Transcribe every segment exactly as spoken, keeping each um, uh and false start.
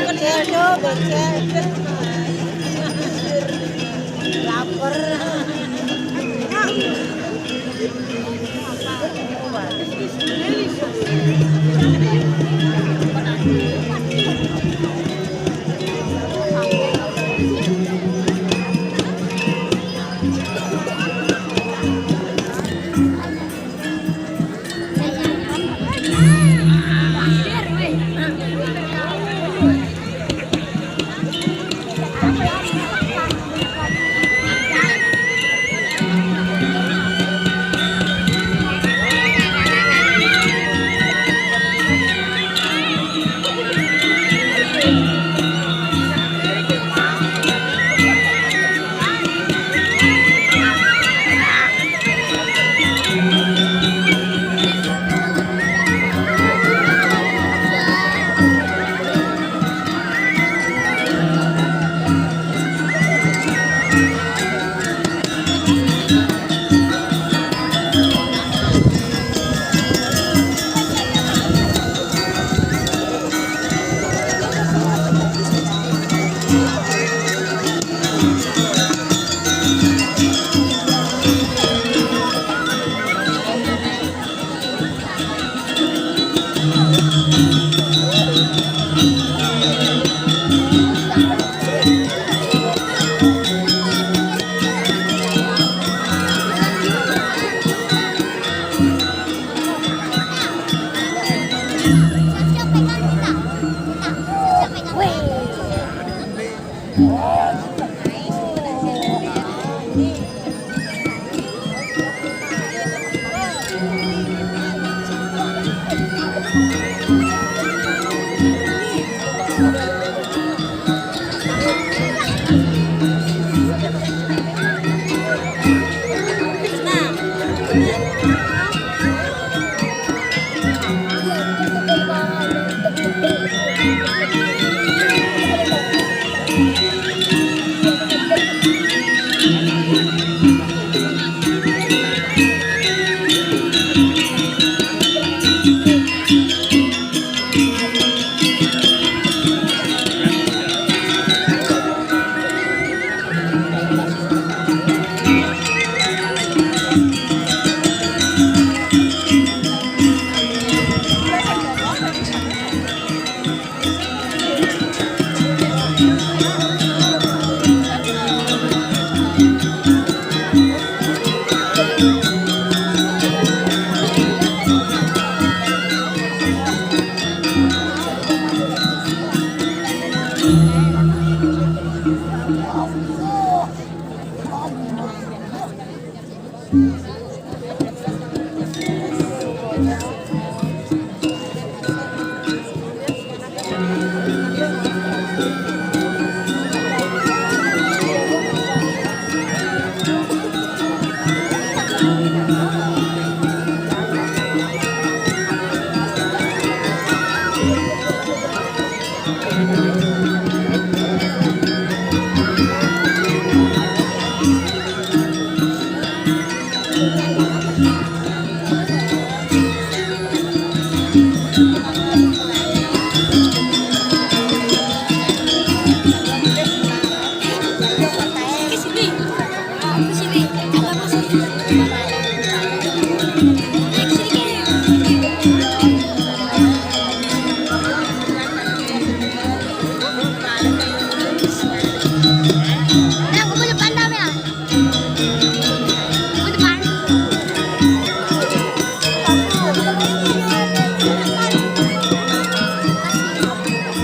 Kecil tuh, kecil. Lapar.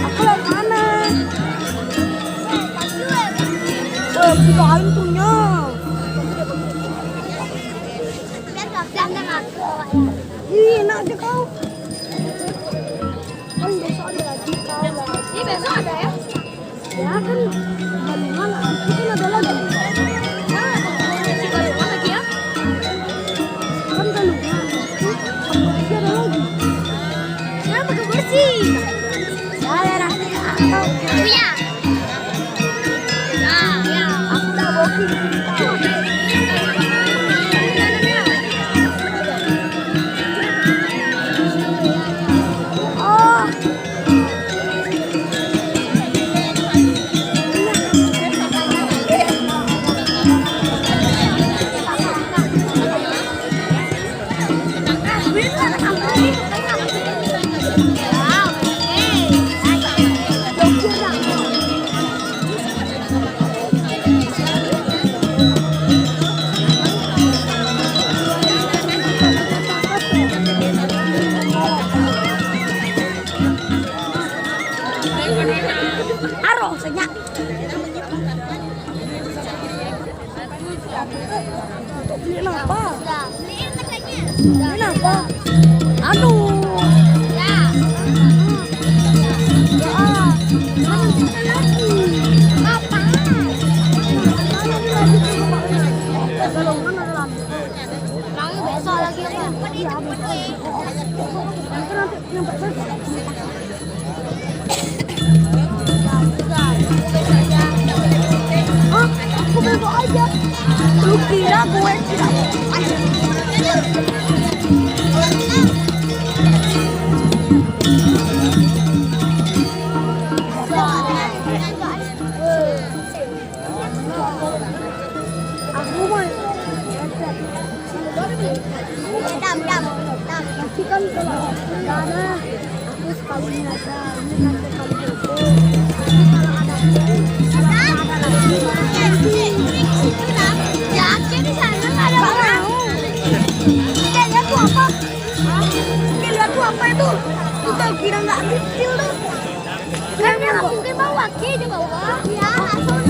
Aku lewat mana? Wah, buka alim punya. Ih, enak aja kau. Kan besok ada lagi kau. Ini besok ada ya? Ya kan, Balungan, itu kan ada lagi. Ah, si Balungan lagi ya? Aro, senyak. Beli apa? Beli apa? Anu. Ya. Ya. Mana kita lagi? Apa? Kalau mana lagi? Lagi besok lagi apa? Iya, besok. Nanti, nanti nyampe besok. Hah? Aku bego aja. Lu kira gue tidak mau? Ayo. Aku mah. Dam, dam, dam. Tapi kan kalau aku nggak ada, aku sekalinya aja. Ini kan sekali itu. Tapi kalau ada, kalau ada lagi, yakin di sana nggak ada orang. Dia lihat tuh apa? Dia lihat tuh apa itu? Udah kira nggak kecil tuh. Kan dia langsung ke bawah, ke di bawah. Ya, langsung.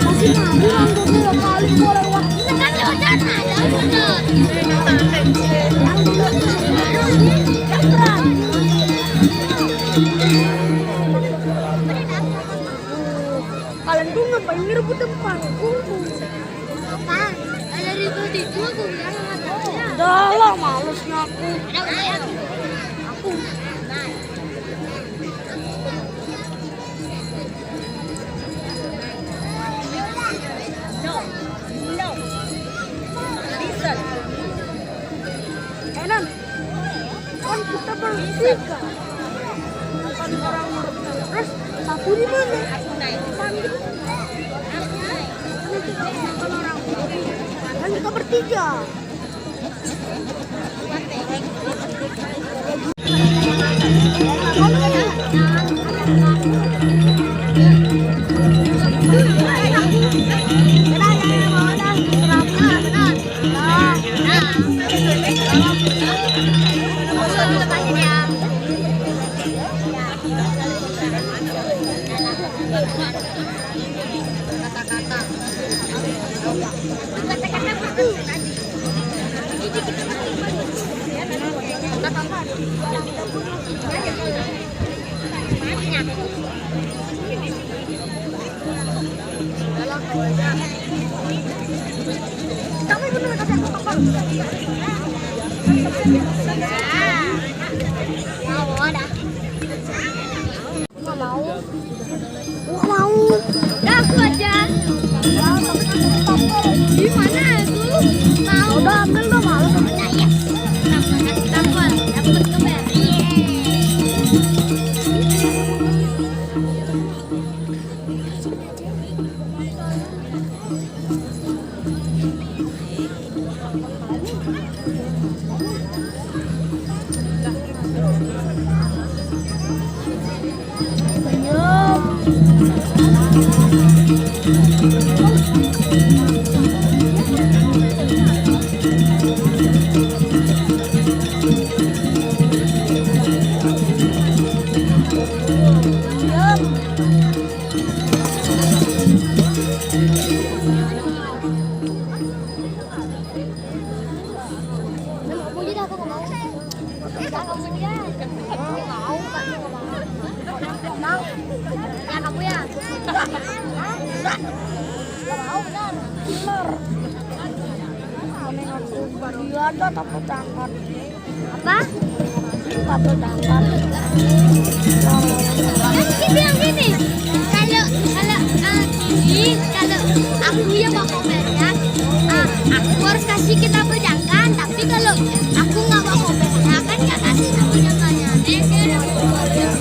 Masih maju, langsung dua kali gua lewat. Kan lewat sana, ya, udah. Kalian tuh ngapain ngerebut tempat? Apa? Ada ribut itu aku bilang sama temennya. Udah lah, malesnya aku. Ada udah ya? Aku. No. No. Listen. Enan. Kan kita bertiga. Terus satu di mana? Aku naik. Aku naik. Kan kita bertiga. Nggak mau. Nggak mau. Udah, aku aja. Gimana aku? Mau. Udah, ambil dong, malu. Nah, iya. Dapat, dapat, dapat kembali. Yeay. Aku jadi aku nggak mau. Nggak, kamu dia. Aku nggak mau, Kak. Aku nggak mau. Mau? Ya, kamu ya. Hah? Nggak mau, benar. Benar. Aneh, aku. Dia ada takut angkat. Apa? Kabel dangkal. Kan dia bilang gini, "Kalian Kalau, kalau, eh, ini, kalau aku yang bawa kopernya, eh, aku harus kasih kita berjangkan. Tapi kalau aku nggak bawa kopernya, kan nggak kasih sama jangkanya. Eh, eh, eh, eh, eh.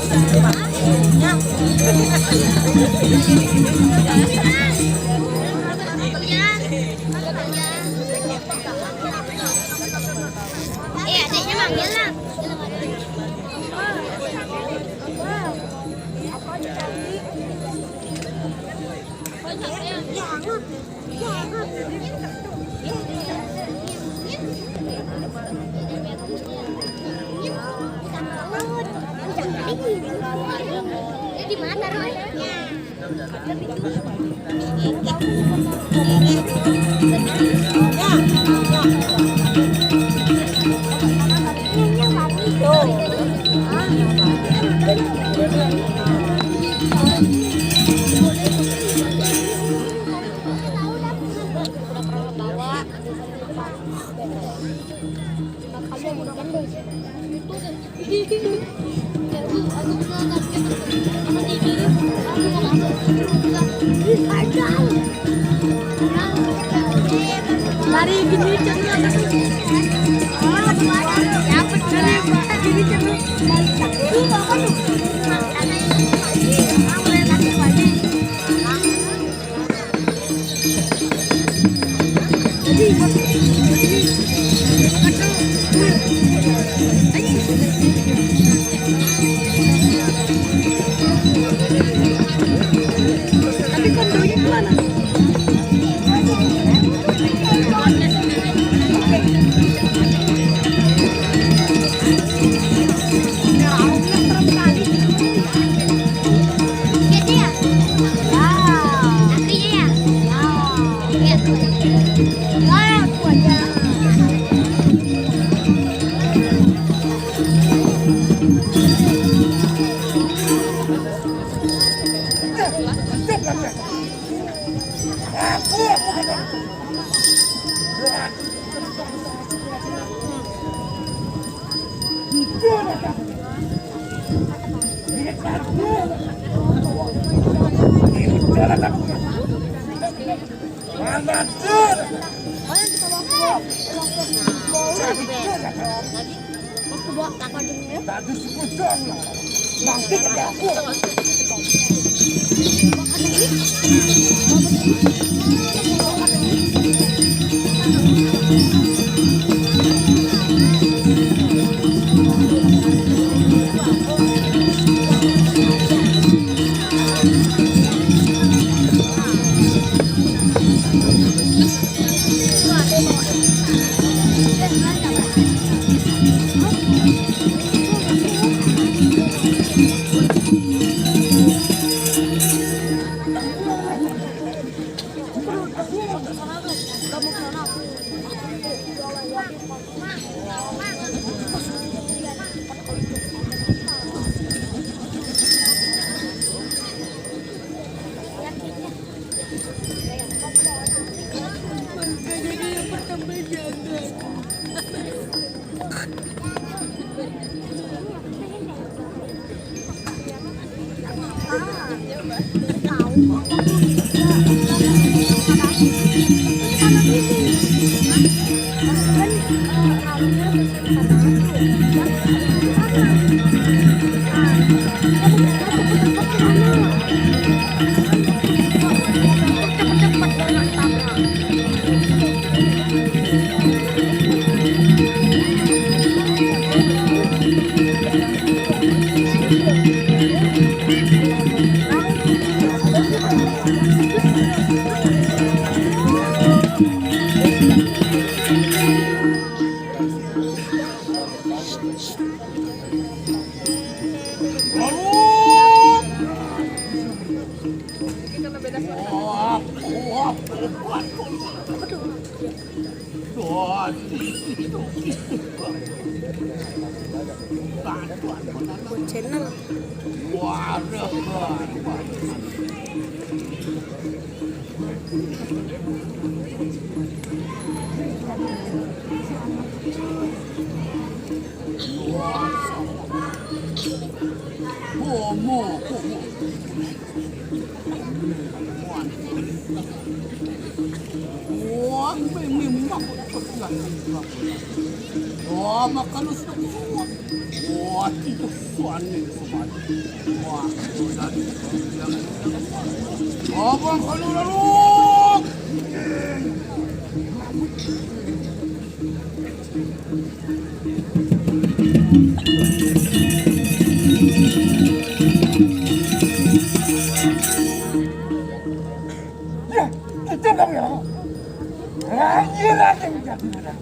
Eh, adiknya manggil lah. Di mana, Roy? Lari gini, cenderung. Lari gini, cenderung. Channel. Wah, memang. Wah, makan semua. Wah, tidak suan ini semua. Wah, sudah. Abang kalau lalu. Ya, kita dong ya. Lagi lagi menjadi menang.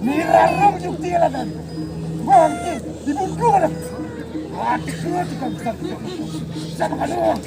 Nira rong jukti lah tadi. Bangkit, dibunuh lah. Aduh, tukang besar, tukang besar. Sama kan doang.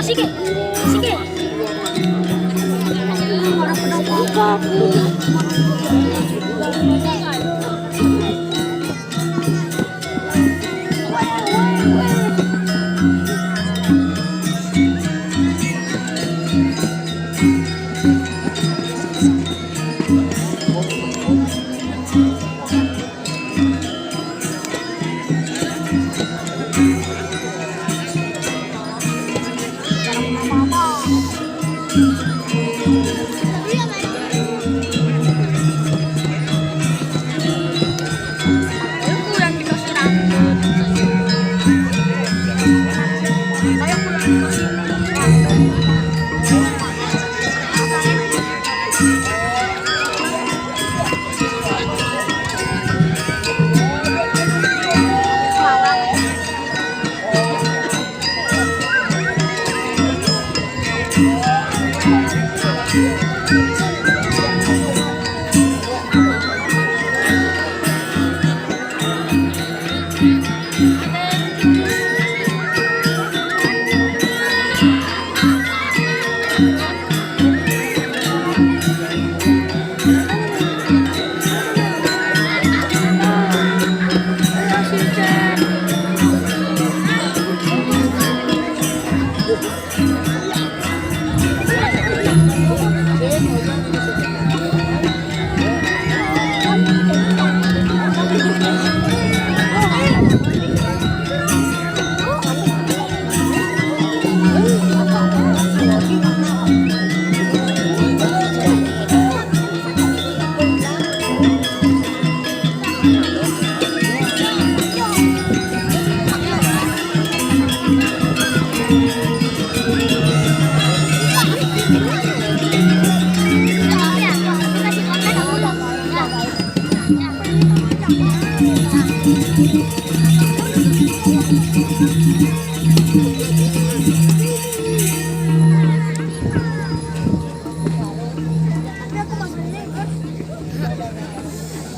Asik, asik.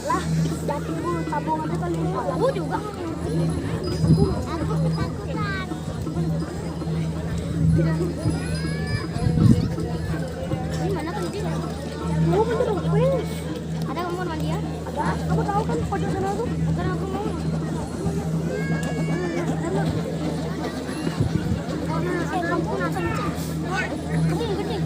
Lah, jatuh dulu, tabung aja kali. Aku juga. Aku ketakutan. Ini mana kencing? Mau kan tidak apa? Ada kamu mandi ya? Ada. Kamu tahu kan pojok sana tuh? Bukan aku mau. Kamu penasaran. Kamu mau kencing?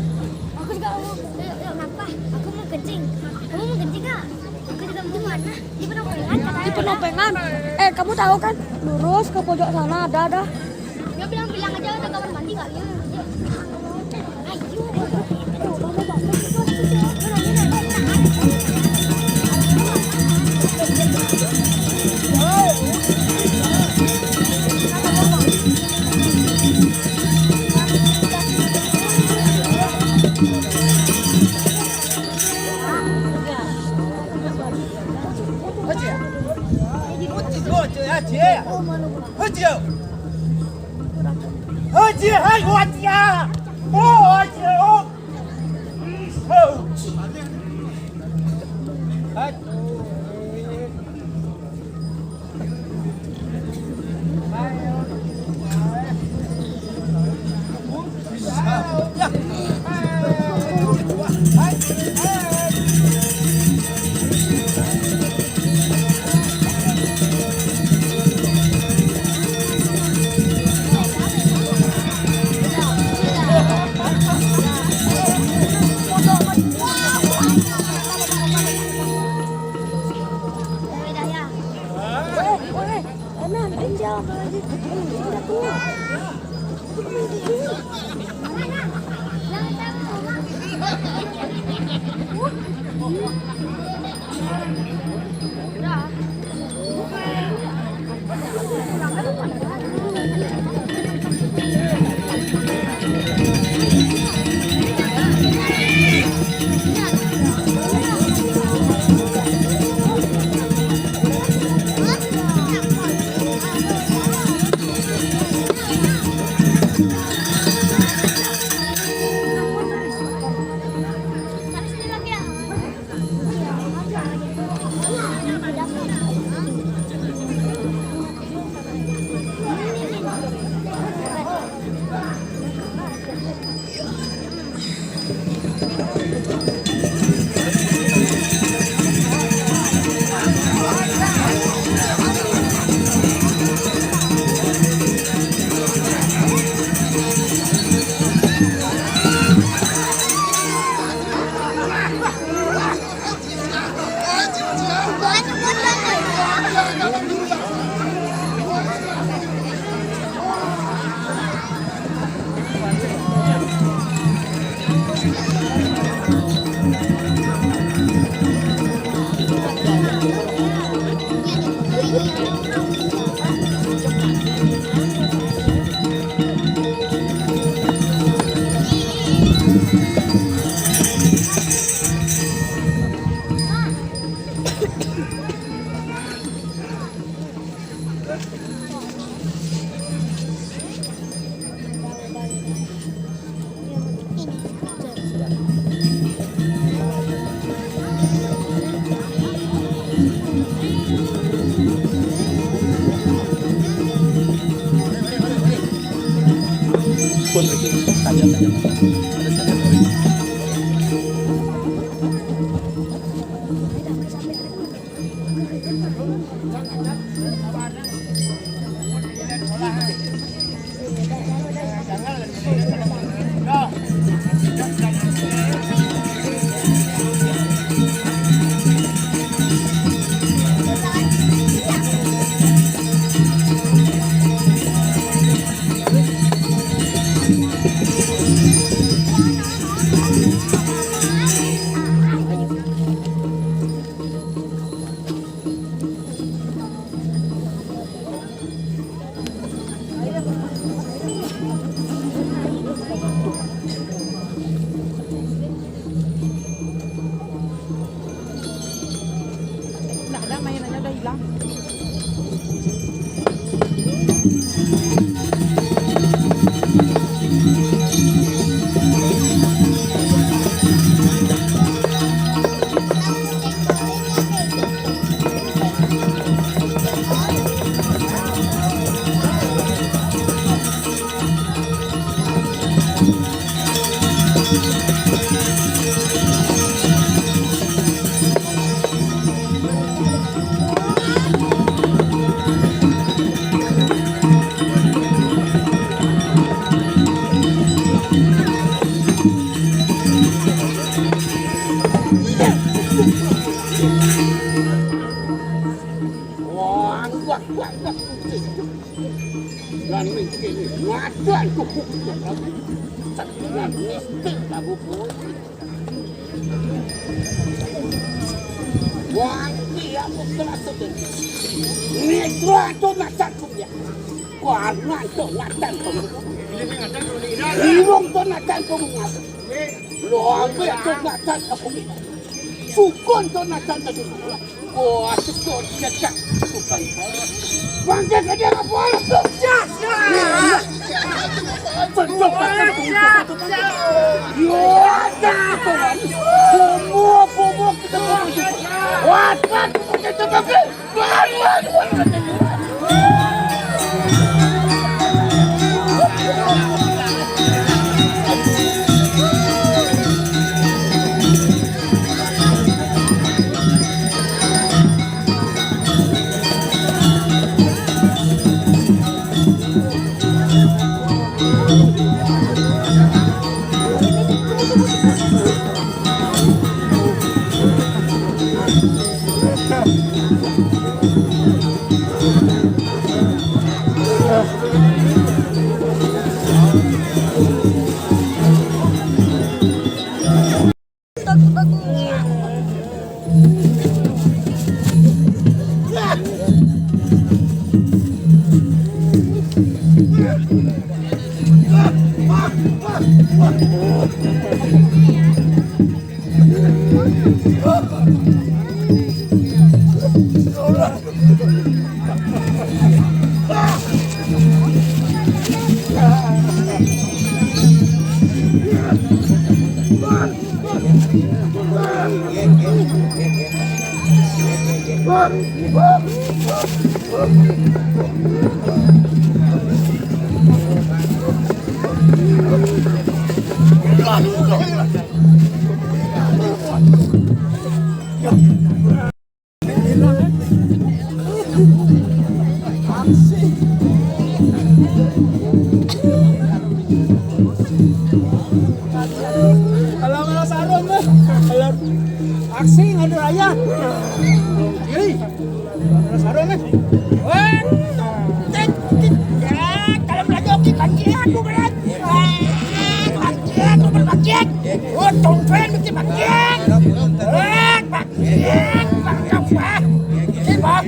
Aku juga mau. Ayo, ayo, kenapa? Aku mau kencing. Kamu mau kencing nggak? Aku juga mau. Di mana? Di Penopengan katanya. Di Penopengan. Eh, kamu tahu kan? Lurus ke pojok sana ada, ada. Dia bilang-bilang aja ada kamar mandi kali ya. Ayo. Pun lagi tajam-tajam. Ada sekali. Nggak ada, mainannya udah hilang. Wah, wah, wah, wah. Dan mungkin ini wadah kuku kita lagi. Sekian mistik lagu pun. Wah, ini aku terasa tu. Ini terang tu nak satu dia. Wah, nak tu nak satu. Irung tu nak satu. Lo ambil tu nak satu. Sukun tu nak satu. Wah, syukur dia tak bukan. Bangkit ke dia, apa tu? Jas, jas. Bentuk pakai bungkus satu tadi. Yo, ada tu kan. Semua bubuk kita bungkus. Wah, kan kita bungkus. Wah, wah, wah, wah. Kalau, kalau sarung, eh. Kalau aksi ngadu raya. Ih, kalau sarung, eh. Wah, tik, tik. Ya, kalau belajar oke, kancing aku berat. Wah, kancing, aku berat, kancing. Oh, tongkren mesti kancing. Wah, kancing, kancing, wah. Kancing, wah.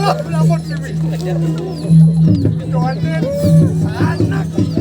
Lapor dewe. Doain anak.